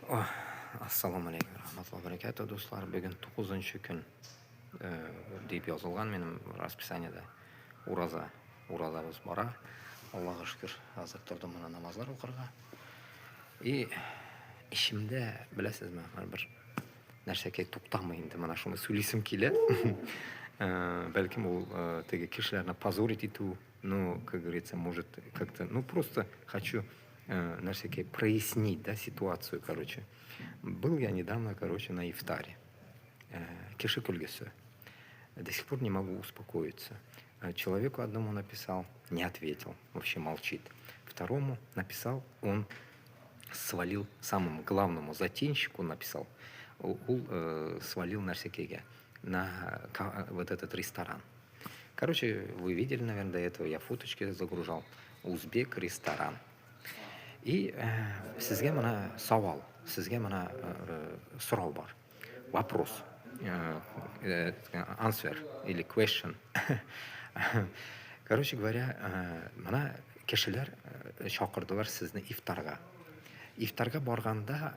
Ох, Ассаламу алейкум, рахматуллаһи баракату, дуслар. Бүген 9 көн дип язылган минем расписаниедә. Ураза, уразабыз бара. Аллага шөкер, хәзер тордым менә намазлар укырга. И эчемдә, беләсезме, бер нәрсәкәй туктамый инде, менә шуны сөйлисем килә. Бәлкем ул теге кешеләрне позорить итү, ну, как говорится, может, как-то, ну, просто хочу нәрсәкәй прояснить, да, ситуацию, короче. Был я недавно, короче, на ифтаре. Кеше көлгесе. До сих пор не могу успокоиться. Человеку одному написал, не ответил, вообще молчит. Второму написал, он свалил, самому главному затейщику написал, ул свалил нәрсәкәйгә, на вот этот ресторан. Короче, вы видели, наверное, до этого я фоточки загружал. Узбек ресторан. И сезгә менә савал, сезгә менә сорау бар. Вопрос. Answer или question. Короче говоря, менә кешеләр чакырдылар сезне ифтарга. Ифтарга барганда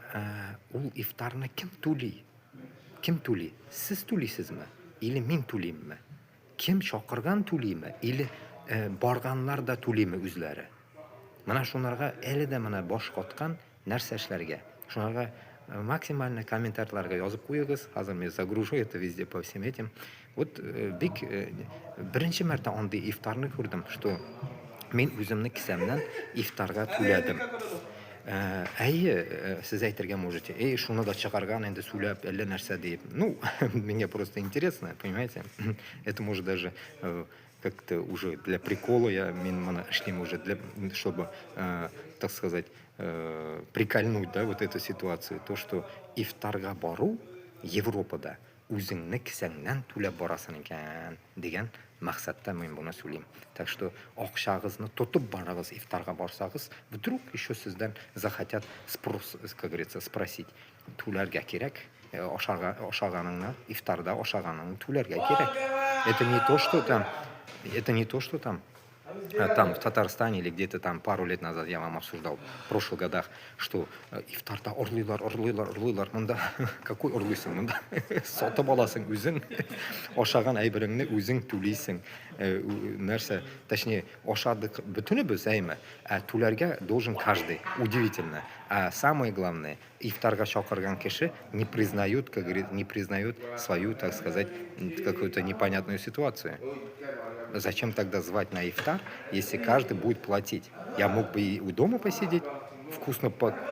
ул ифтарны кем түли? Кем түли? Сез түлисезме? Или мин түлимме? Кем чакырган түлиме? Или барганнар да түлиме үзләре? Менә шунарга әле дә менә баш каткан нәрсә эшләргә. Шунарга максимально комментарийларга язып куегыз. Хәзер мин загружу это везде по всем этим. Вот бик беренче мәртә андый ифтарны күрдем, что мин үземне кесәмнән ифтарга түләдем. Әйе, сез әйтергә можете, эй, шуны да чыгарган инде сөйләп, әллә нәрсә дип. Ну, мне просто интересно, понимаете? Это может даже как-то уже для прикола я мин моны эшлим уже для, чтобы, так сказать, прикольнуть, да, вот эту ситуацию. То, что ифтарга бару Европада үзеңне кесәңнән түләп барасың икән дигән максатта мин моны сөйлим. Так что акчагызны тотып барыгыз ифтарга барсагыз, вдруг еще сездән захотят спрос, как говорится, спросить. Түләргә кирәк, ашарга, ашаганыңны, ифтарда ашаганыңны түләргә кирәк. Это не то, что там, это не то, что там там в Татарстане или где-то там пару лет назад я вам обсуждал, в прошлых годах, что ифтарда урлыйлар, урлыйлар, урлыйлар. Монда какой урлыйсың монда? Сатып аласың үзең, ашаган әйбереңне үзең түлисең. Нәрсә, точнее, ашадык бөтенебез, әйме? Ә түләргә должен каждый. Удивительно. А самое главное, ифтарга чакырган кеше не признают, как говорит, не признают свою, так сказать, какую-то непонятную ситуацию. Зачем тогда звать на ифтар, если каждый будет платить? Я мог бы и у дома посидеть, вкусно по